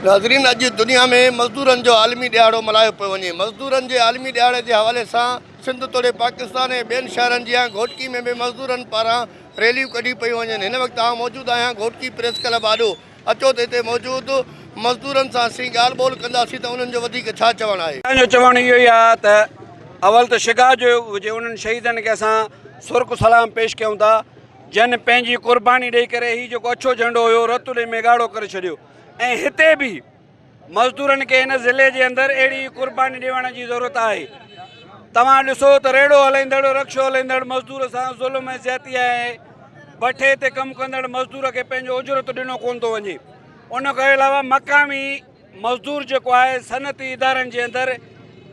ناظرين اڄ دنيا ۾ مزدورن جو عالمي ڏهاڙو ملهايو پيو وڃي. مزدورن جي عالمي ڏهاڙي جي حوالي سان سنڌ توڙي پاڪستان ۽ ٻين شهرن جيان گهوٽڪي ۾ به مزدورن پاران ريليون ڪڍيون پيون وڃن. هن وقت آئون موجود آهيان گهوٽڪي پريس ڪلب آڏو. اچو ته هتي موجود مزدورن سان اسين ڳالهه ٻولهه ڪنداسين ته انهن جو وڌيڪ ڇا چوڻ آهي. اسان جو چوڻ اهو ئي آهي ته اول ته شڪاگو جي انهن شهيدن کي اسان سرخ سلام پيش ڪيون ٿا جن پنهنجي قرباني ڏئي ڪري هي جيڪو اڇو جهنڊو هيو رت ۾ ڳاڙهو ڪري ڇڏيو ۽ هتي به مزدورن کي هن ضلعي جي اندر اهڙي ئي قرباني ڏيڻ جي ضرورت آهي. توهان ڏسو ته ريڙهو هلائيندڙ، رڪشو هلائيندڙ مزدور سان ظلم ۽ زيادتي آهي. بٺي تي ڪم ڪندڙ مزدور کي پنهنجو اجرت ڏنو ڪونه ٿو وڃي. ان کان علاوه مقامي مزدور جيڪو آهي صنعتي ادارن جي اندر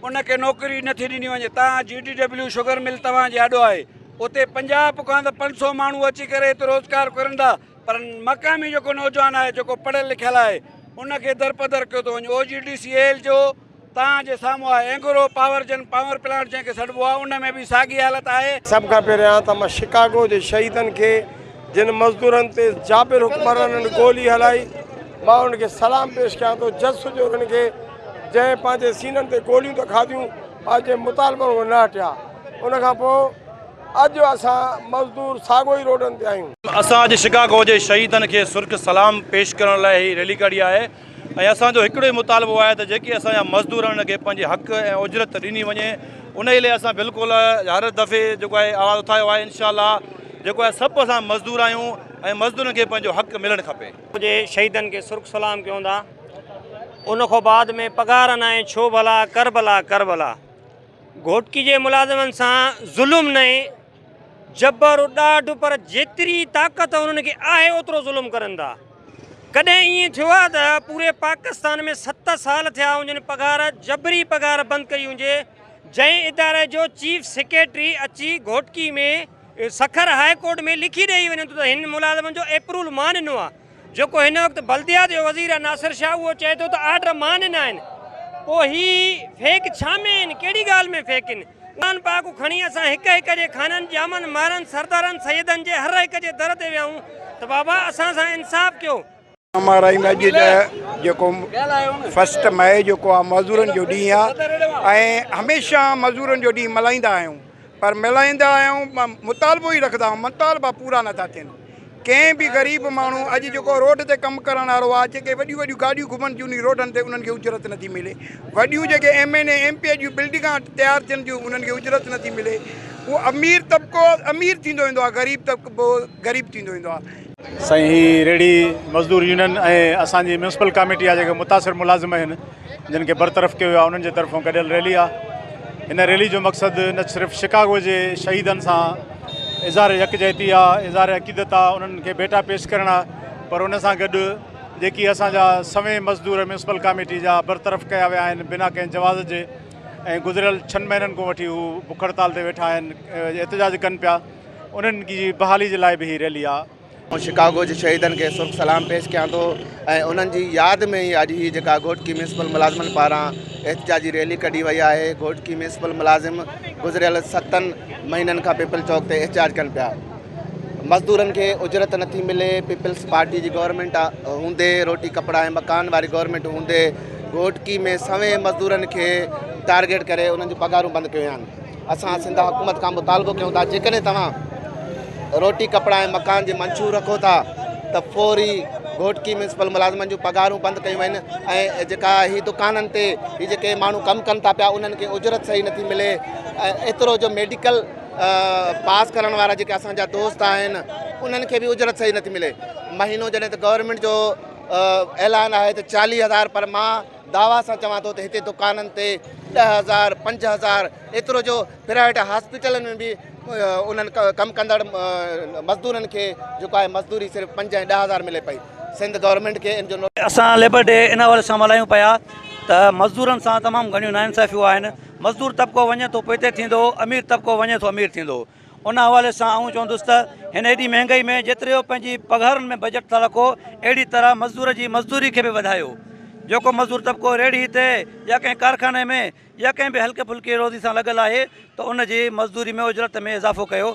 ان کي نوڪري نٿي ڏني وڃي. تان جي ڊي ڊبليو شگر مل توهان جي آڏو آهي. اتي پنجاب کان ته 500 ماڻهو اچي ڪري هتي روزگار ڪرن ٿا. پر مقامي جيڪو نوجوان آهي جيڪو پڙهيل لکيل آهي ان کي درپدر ڪيو ٿو وڃي. او جي ڊي سي ايل جو توهان جي سامهون آهي اينگرو پاور جن پاور پلانٽ جنهن کي سڏبو آهي ان ۾ به ساڳي حالت آهي. سڀ کان پهريان ته مان شڪاگو جي شهيدن کي جن مزدورن تي جابر حڪمرانن گولي هلائي مان انهن کي سلام پيش ڪيان ٿو جس هجي انهن کي جنهن پنهنجي سينن تي گوليون ته کاڌيون پنهنجي مطالبن کان نه هٽيا ان کان پوء اڄ اسان مزدور ساڳو ئي روڊن تي آهيون. اسان اڄ شڪاگو جي شهيدن کي سرخ سلام پيش ڪرڻ لاء هي ريلي ڪڍي آهي ۽ اسان جو هڪڙو ئي مطالبو آهي ته جيڪي اسان جا مزدور آهن انهن کي پنهنجي حق ۽ اجرت ڏني وڃي انهي لاء اسان بلڪل هر دفعي جيڪو آهي آواز اٿايو آهي انشاء الله جيڪو آهي سڀ اسان مزدور آهيون ۽ مزدورن کي پنهنجو حق ملڻ کپي. جي شهيدن کي سرخ سلام ڪيون ٿا ان کان بعد ۾ پگهار ناهي ڇو ڀلا ڪربلا ڪربلا. گهوٽڪي جي ملازمن سان ظلم ناهي جبر ڏاڍ پر جيتري طاقت انهن کي آهي اوترو ظلم ڪرن ٿا ڪڏهن ائين ٿيو آهي ته پوري پاڪستان ۾ 7 سال ٿيا هجن پگهار جبري پگهار بند ڪئي هجي جنهن اداري جو چيف سيڪريٽري اچي گهوٽڪي ۾ سکر هاء ڪورٽ ۾ لکي ڏئي وڃي ٿو ته هن ملازمن جو اپروول مان ڏنو آهي جيڪو هن وقت بلديات جو وزير آهي ناصر شاهه اهو چئي ٿو ته آرڊر مان ڏنا آهن پوء هي فيڪ ڇا ۾ آهن ڪهڙي ڳالهه ۾ فيڪ آهن قرآن پاڪ کڻي اسان هڪ هڪ جي خانن ڄامن مارن سردارن سيدن جي هر هڪ جي در تي ويا آهيون ته بابا اسان سان انصاف ڪيو. امان رحيم اڄ جيڪو فرسٽ مئي جيڪو آ مزورن جو ڏينهن آ ۽ هميشه مزورن جو ڏينهن ملهائيندا آهيون پر ملهائيندا آهيون مطالبو ئي رکندا آهيون مطالبا پورا نٿا ٿين ڪنهن به غريب ماڻهو اڄ جيڪو روڊ تي ڪم ڪرڻ وارو آهي جيڪي وڏيون وڏيون گاڏيون گهمن ٿيون انهي روڊن تي انهن کي اجرت نٿي ملي وڏيون جيڪي ايم اين اي ايم پي اي جون بلڊنگان تيار ٿين ٿيون انهن کي اجرت نٿي ملي اهو امير طبقو امير ٿيندو ويندو آهي غريب طبقو غريب ٿيندو ويندو آهي. سائين هي ريڙهي مزدور يونين ۽ اسان جي ميونسپل ڪاميٽي جا جيڪي متاثر ملازم آهن جن کي برطرف ڪيو ويو آهي انهن جي طرفون گڏيل ريلي آهي هن ريلي جو مقصد نه صرف شڪاگو جي شهيدن سان اظهار يڪجهتي آهي اظهار عقيدت آهي انهن کي ڀيٽا پيش ڪرڻ آهي پر ان سان گڏ جيڪي اسان جا سوين مزدور ميونسپل ڪاميٽي جا برطرف ڪيا ويا آهن بنا ڪنهن جواز جي ۽ گذريل 6 مهينن کان وٺي هو بک هڙتال تي ويٺا آهن احتجاج ڪن پيا انهن جي بحالي جي لاء به هي ريلي آهي. آئون شڪاگو جي شهيدن کي سرخ سلام پيش ڪيان ٿو ۽ انهن جي ياد ۾ ئي اڄ هي جيڪا گهوٽڪي ميونسپل ملازمن پاران احتجاجي ريلي ڪڍي وئي آهي. گهوٽڪي ميونسپل ملازم گذريل 7 مهينن کان پيپلز چوڪ تي احتجاج ڪن پيا. مزدورن کي اجرت نٿي ملي. پيپلز پارٽي جي گورنمينٽ هوندي روٽي ڪپڙا ۽ مڪان واري گورنمينٽ هوندي گهوٽڪي ۾ سوين مزدورن کي ٽارگيٽ ڪري انهن جون پگهارون بند ڪيون ويون آهن. اسان سنڌ حڪومت کان مطالبو ڪيون ٿا جيڪڏهن توهان روٽي ڪپڙا ۽ مڪان جي منشور رکو ٿا ته فوري گهوٽڪي ميونسپل ملازمن جون پگهارون بند ڪيون وڃن ۽ جيڪا هي دڪانن تي هي جيڪي ماڻهو ڪم ڪن ٿا پيا انهن کي اجرت صحيح نٿي ملي ۽ ايترو جو ميڊيڪل پاس ڪرڻ وارا جيڪي اسان جا دوست آهن انهن کي به اجرت صحيح نٿي ملي مهينو جڏهن ته گورنمينٽ جو اعلان آهي ته 40,000 پر مان دعويٰ سان چوان ٿو ته هتي دڪانن تي 10,000 5,000 ايترو جو پرائيويٽ هاسپيٽلن ۾ به انهن ڪم ڪندڙ مزدورن کي جيڪو آهي مزدوري صرف 5 ۽ 10,000 ملي پئي سنڌ گورنمينٽ کي ان جو. اسان ليبر ڊي ان حوالي سان ملهايون پيا ته مزدورن سان تمام گهڻيون ناانصافيون آهن مزدور طبقو وڃي ٿو پوئتي ٿيندو امير طبقو وڃي ٿو امير ٿيندو ان حوالي سان آئون چوندس ته هن ايڏي مهنگائي ۾ جيترو پنهنجي پگهارن ۾ بجيٽ ٿا رکو اهڙي طرح مزدور جي مزدوري کي به وڌايو جيڪو مزدور طبقو ريڙهي تي يا ڪنهن ڪارخاني ۾ يا ڪنهن به هلڪي ڦلڪي روزي سان لڳل آهي ته ان جي مزدوري ۾ اجرت ۾ اضافو ڪيو.